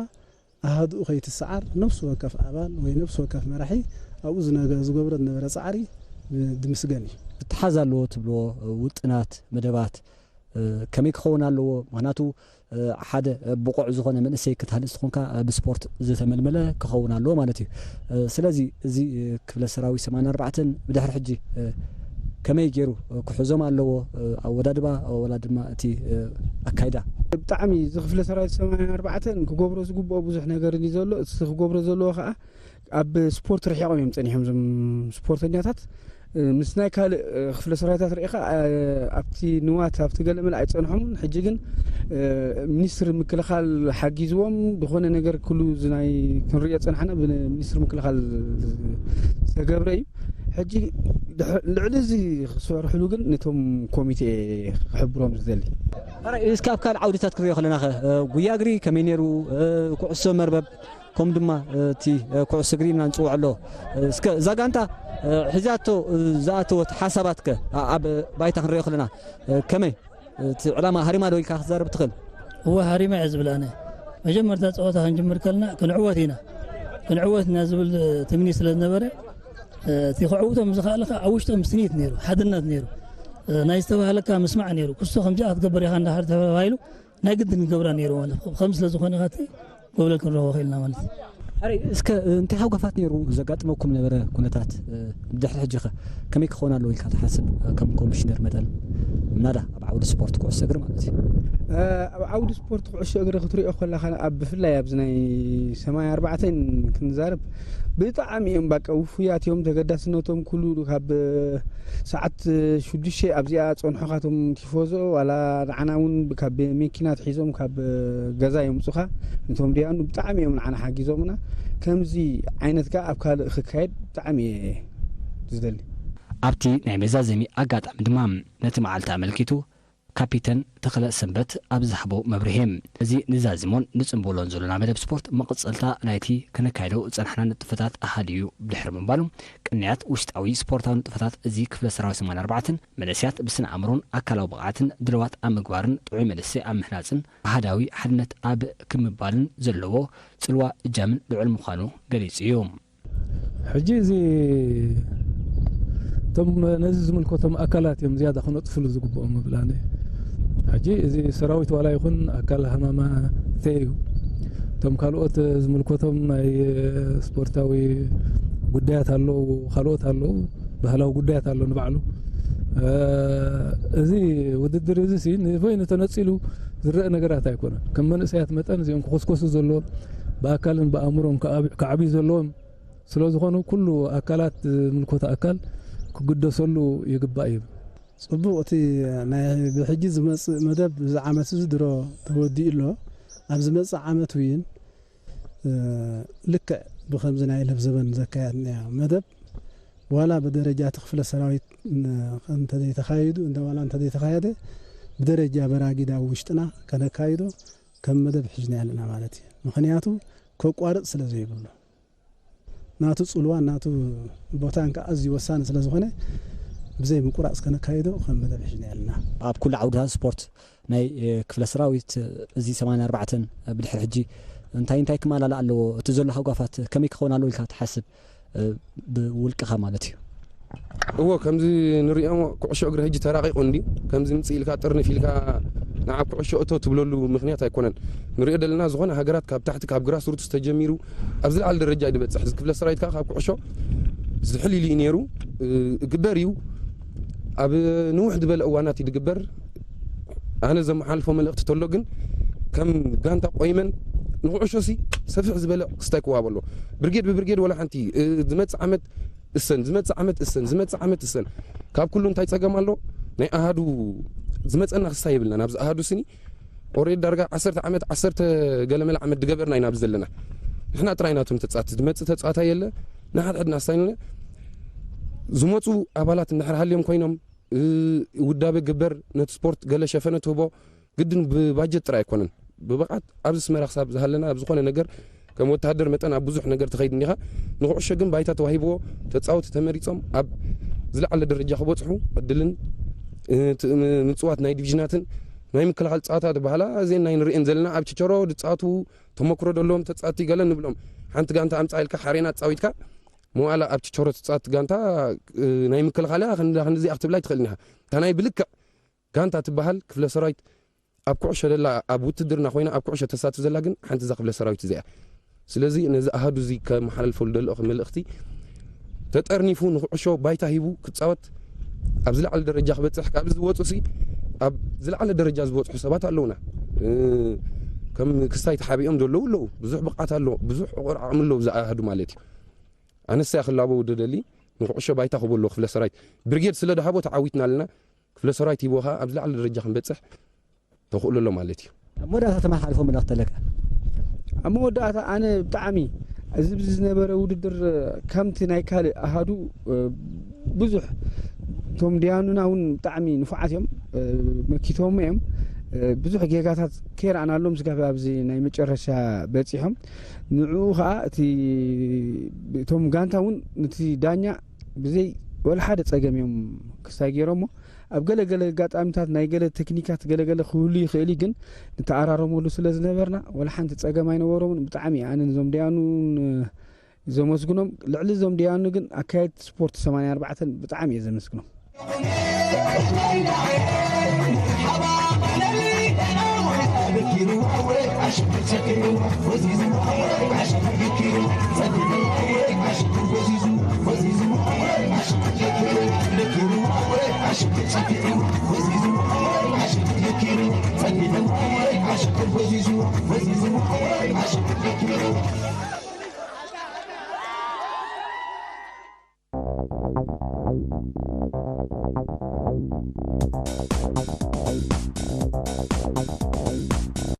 ኣሃድኡ ከይትሰዓር ነፍሲ ወከፍ ኣባል ወይ ነፍሲ ወከፍ መራሒ ኣብኡ ዝነገ- ዝገብሮ ዝነበረ ፃዕሪ ብ- ድምስገን እዩ። ምትሓዝ ኣለዎ ትብልዎ ውጥናት፣ መደባት ከመይ ክኸውን ኣለዎ? ምክንያቱ ሓደ ብቑዕ ዝኾነ መንእሰይ ክትሃንፅ ትኾንካ ብስፖርት ዝተመልመለ ክኸውን ኣለዎ ማለት እዩ። ስለዚ እዚ ክፍለ ሰራዊት ሰማንያ ኣርባዕተን ብድሕሪ ሕጂ ከመይ ገይሩ ክሕዞም ኣለዎ? ኣወዳድባ ወላ ድማ እቲ ኣካይዳ። ብጣዕሚ እዚ ክፍለ ሰራዊት ሰማንያ ኣርባዕተን ክገብሮ ዝግብኦ ብዙሕ ነገር እዩ ዘሎ። እቲ ክገብሮ ዘለዎ ከዓ ኣብ ስፖርት ርሒቆም እዮም ፀኒሖም እዞም ስፖርተኛታት። ምስ ናይ ካልእ ክፍለ ሰራዊታት ርኢኻ ኣብቲ ንዋት ኣብቲ ገለ መለ ኣይፀንሖምን። ሕጂ ግን ሚኒስትሪ ምክልኻል ሓጊዝዎም ዝኾነ ነገር ኩሉ እዚ ናይ ክንሪኦ ፀናሕና ብሚኒስትሪ ምክልኻል ዝተገብረ እዩ። ሕጂ ልዕሊ እዚ ክሰርሕሉ ግን ነቶም ኮሚቴ ክሕብሮም ዝደሊ። እስኪ ኣብ ካልእ ዓውድታት ክንሪኦ ከለና ኸ ጉያ እግሪ ከመይ ነይሩ? ኩዕሶ መርበብ ከምኡ ድማ እቲ ኩዕሶ እግሪ ኢልና ንፅውዖ ኣሎ። እስከ እዛ ጋንታ ሒዛቶ ዝኣተወት ሓሳባት ከ ኣብ ባይታ ክንሪኦ ከለና ከመይ እቲ ዕላማ ሃሪማ ዶ ኢልካ ክትዛረብ ትኽእል? እወ ሃሪማ እየ ዝብል ኣነ። መጀመርታ ፀወታ ክንጅምር ከለና ክንዕወት ኢና ክንዕወት ኢና ዝብል ትምኒት ስለ ዝነበረ እቲ ክዕውቶም ዝኽኣለ ከዓ ኣብ ውሽጦም ስኒት ነይሩ፣ ሓድነት ነይሩ፣ ናይ ዝተባህለካ ምስማዕ ነይሩ። ክስቶ ከምዚኣ ክትገብር ኢኻ እንዳሓር ተባሂሉ ናይ ግድን ክገብራ ነይሩ ማለት ከም ስለ ዝኾነ ካቲ ጎብለል ክንረኽቦ ክኢልና ማለት እዩ። ሕራይ እስከ እንታይ ሃውጋፋት ነይሩ ዘጋጥመኩም ነበረ ኩነታት ድሕሪ ሕጂ ኸ ከመይ ክኸውን ኣለዎ ኢልካ ትሓስብ ከም ኮሚሽነር መጠን ምናዳ ኣብ ዓውዲ ስፖርት ኩዕሶ እግሪ ማለት እዩ። ኣብ ዓውዲ ስፖርት ኩዕሶ እግሪ ክትሪኦ ከለኻ ኣብ ብፍላይ ኣብዚ ናይ ሰማንያ ኣርባዕተን ክንዛረብ ብጣዕሚ እዮም ባቀ ውፉያት እዮም ተገዳስነቶም ኩሉ ካብ ሰዓት ሽዱሽተ ኣብዚኣ ፀንሖ ካቶም ቲፎዞ ዋላ ንዓና እውን ካብ መኪና ትሒዞም ካብ ገዛ የምፁኻ ነቶም ዲያኑ ብጣዕሚ እዮም ንዓና ሓጊዞምና ከምዚ ዓይነት ከዓ ኣብ ካልእ ክካየድ ብጣዕሚ እየ ዝደሊ ኣብቲ ናይ መዛዘሚ ኣጋጣሚ ድማ ነቲ መዓልቲ ኣመልኪቱ ካፒተን ተኽለ ሰንበት ኣብ ዝሃቦ መብርሂ እዚ ንዛዝሞን ንፅምብሎን ዘሎና መደብ ስፖርት መቐፀልታ ናይቲ ከነካይዶ ዝፀናሕና ንጥፈታት ኣሃዱ እዩ ድሕሪ ምባሉ ቅንያት ውሽጣዊ ስፖርታዊ ንጥፈታት እዚ ክፍለ ሰራዊት ሰማንያ ኣርባዕተን መንእሰያት ብስነ ኣእምሮን ኣካላዊ ብቕዓትን ድልዋት ኣብ ምግባርን ጥዑይ መንእሰይ ኣብ ምህናፅን ኣሃዳዊ ሓድነት ኣብ ክምባልን ዘለዎ ፅልዋ እጃምን ልዑል ምዃኑ ገሊፁ እዩ። ሕጂ እዚ እቶም ነዚ ዝምልከቶም ኣካላት እዮም ዝያዳ ክነጥፍሉ ዝግብኦም እብል ኣነ። ሕጂ እዚ ሰራዊት ዋላ ይኹን ኣካል ሃማማተ እዩ። እቶም ካልኦት ዝምልከቶም ናይ ስፖርታዊ ጉዳያት ኣለዉ፣ ካልኦት ኣለዉ፣ ባህላዊ ጉዳያት ኣሎ ንባዕሉ። እዚ ውድድር እዚ ሲ ንበይኑ ተነጺሉ ዝረአ ነገራት ኣይኮነን። ከም መንእሰያት መጠን እዚኦም ክኹስኮሱ ዘለዎም፣ ብኣካልን ብኣእምሮን ክዓብ-፣ ክዓብዩ ዘለዎም ስለ ዝኾኑ፣ ኩሉ ኣካላት ዝምልከቶ ኣካል ክግደሰሉ ይግባእ እዩ። ጽቡቕ፣ እቲ ናይ ብሕጂ ዝመጽእ መደብ እዚ ዓመት እዚ ድሮ ተወዲኡ ኣሎ። ኣብ ዝመጽእ ዓመት እውን፣ እ፣ ልክዕ ብኸምዚ ናይ ለብ ዘበን ዘካየድናዮ መደብ፣ ዋላ ብደረጃ እቲ ክፍለ ሰራዊት ን-፣ እንተዘይተኻይዱ፣ እንተ ዋላ እንተዘይተኻየደ፣ ብደረጃ በራጊድ ኣብ ውሽጥና ከነካይዶ ከም መደብ ሒዝና ኣለና ማለት እዩ። ምኽንያቱ፣ ከቋርጽ ስለ ዘይብሉ። ናቱ ጽልዋን ናቱ ቦታን ከኣ ኣዝዩ ወሳኒ ስለ ዝኾነ፣ ብዘይ ምቁራጽ ከነካይዶ ከም መደብ ሒዝና ኣለና። ኣብ ኩሉ ዓውድታት ስፖርት ናይ፣ እ፣ ክፍለ ሰራዊት፣ እ፣ እዚ ሰማንያ ኣርባዕተን፣ እ፣ ብድሕሪ ሕጂ እንታይ እንታይ ክመላላእ ኣለዎ? እቲ ዘሎ ሃጓፋት ከመይ ክኸውን ኣለዎ ኢልካ ትሓስብ? እ፣ ብውልቅኻ ማለት እዩ። እዎ፣ ከምዚ ንሪኦ ኩዕሾ እግሪ ሕጂ ተራቒቑ እንድዩ። ከምዚ ምጽእ ኢልካ ጥርንፍ ኢልካ ንዓብ ኩዕሾ እቶ ትብለሉ ምኽንያት ኣይኮነን። ንሪኦ ዘለና ዝኾነ ሃገራት ካብ ታሕቲ ካብ ግራስ ሩትስ ተጀሚሩ ኣብ ዝለዓለ ደረጃ እዩ ዝበጽሕ። እዚ ክፍለ ሰራዊት ከኣ ካብ ኩዕሾ ዝሕል ኢሉ እዩ ነይሩ። እ፣ እግበር እዩ። ኣብ ንውሕ ዝበለ እዋናት እዩ ዝግበር። ኣነ ዘመሓልፎ መልእኽቲ ተሎ ግን ከም ጋንታ ቆይመን ንኩዕሾ ሲ ሰፍሕ ዝበለ ክስታይ ክወሃቦ ኣለዎ። ብርጌድ ብብርጌድ ወላ ሓንቲ፣ እ፣ ዝመጽእ ዓመት እሰን፣ ዝመጽእ ዓመት እሰን፣ ዝመጽእ ዓመት እሰን። ካብ ኩሉ እንታይ ጸገም ኣሎ? ናይ ኣሃዱ ዝመጸና ክስታይ የብልናን። ኣብዚ ኣሃዱ ስኒ ኦሬዲ ዳርጋ ዓሰርተ ዓመት፣ ዓሰርተ ገለመለ ዓመት ዝገበርና ኢና ኣብዚ ዘለና። ንሕና ጥራይ ናቶም ተጻወትቲ፣ ዝመጽእ ተጻዋታይ የለ። ንሓድሕድና ስታይልና ዝመጹ ኣባላት እንድሕር ሃልዮም ኮይኖም፣ እ፣ ውዳበ ግበር፣ ነቲ ስፖርት ገለ ሸፈነ ትህቦ፣ ግድን ብባጀት ጥራይ ኣይኮነን። ብብቕዓት ኣብዚ ኣስመራ ክሳብ ዝሃለና ኣብ ዝኾነ ነገር ከም ወተሃደር መጠን ኣብ ብዙሕ ነገር ትኸይድ እንዲኻ። ንኩዕሾ ግን ባይታ ተዋሂብዎ፣ ተጻወቲ ተመሪጾም ኣብ ዝለዓለ ደረጃ ክበጽሑ ዕድልን፣ እ፣ ት-፣ ም-፣ ምጽዋት ናይ ዲቪዥናትን ናይ ምክልኻል ጸዋታ ዝበሃላ እዘን ናይ ንርእየን ዘለና ኣብ ችቸሮ ዝጻወቱ ተመክሮ ዘለዎም ተጻወቲ ገለ ንብሎም። ሓንቲ ጋንታ ኣምጻ ኢልካ ሓሬና ኣጻዊትካ መዋላ ኣብ ችቸሮ ትጻወት ጋንታ፣ እ፣ ናይ ምክልኻል እያ፣ ክንዳ ክንዲዚኣ ክትብላ ኣይትኽእልን ኢኻ። እታ ናይ ብልክዕ ጋንታ ትበሃል ክፍለ ሰራዊት ኣብ ኩዕሾ ደላ፣ ኣብ ውትድርና ኮይና ኣብ ኩዕሾ ተሳትፍ ዘላ ግን ሓንቲ እዛ ክፍለ ሰራዊት እዚኣ። ስለዚ ነዚ ኣሃዱ እዚ ከመሓላልፈሉ ደለኹ መልእኽቲ፣ ተጠርኒፉ ንኩዕሾ ባይታ ሂቡ ክጻወት፣ ኣብ ዝለዓለ ደረጃ ክበጽሕ፣ ካብዚ ዝወጹ ሲ ኣብ ዝለዓለ ደረጃ ዝበጽሑ ሰባት ኣለውና። እ፣ ከም ክስታይ ተሓቢኦም ዘለዉ ኣለዉ። ብዙሕ ብቕዓት ኣሎ፣ ብዙሕ ዕቑር ዓቕሚ ኣለዉ፣ ብዚ ኣሃዱ ማለት እዩ። ኣነስ እያ ክላቦ ደደሊ ንኩዕሾ ባይታ ክህቦ ኣለዎ ክፍለ ሰራዊት። ብርጌድ ስለ ደሃቦ ተዓዊትና ኣለና። ክፍለ ሰራዊት ሂቦ ኸኣ ኣብ ዝለዓለ ደረጃ ክንበጽሕ ተኽእሎ ኣሎ ማለት እዩ። ኣብ መወዳእታ ተመሓላልፎ መልእኽቲ ኣለካ? ኣብ መወዳእታ ኣነ ብጣዕሚ እዚ ብዚ ዝነበረ ውድድር ከምቲ ናይ ካልእ ኣሃዱ፣ እ፣ ብዙሕ እቶም ደያኑና እውን ብጣዕሚ ንፉዓት እዮም፣ እ፣ መኪቶሞ እዮም። እ፣ ብዙሕ ጌጋታት ከይረኣናሎም ስጋብ ኣብዚ ናይ መጨረሻ በጺሖም። ንዕኡ ኸኣ እቲ እቶም ጋንታ እውን ነቲ ዳኛ ብዘይ ወላ ሓደ ጸገም እዮም ክስታይ ገይሮሞ። ኣብ ገለ ገለ ኣጋጣሚታት ናይ ገለ ቴክኒካት ገለ ገለ ክህሉ ይኽእል እዩ፣ ግን ንተኣራረመሉ ስለ ዝነበርና ወላ ሓንቲ ጸገም ኣይነበሮምን። ብጣዕሚ ኣነ ነዞም ደያኑ ን-፣ ዘመስግኖም። ልዕሊ እዞም ደያኑ ግን ኣካየድቲ ስፖርት ሰማንያ ኣርባዕተ ብጣዕሚ እየ ዘመስግኖም።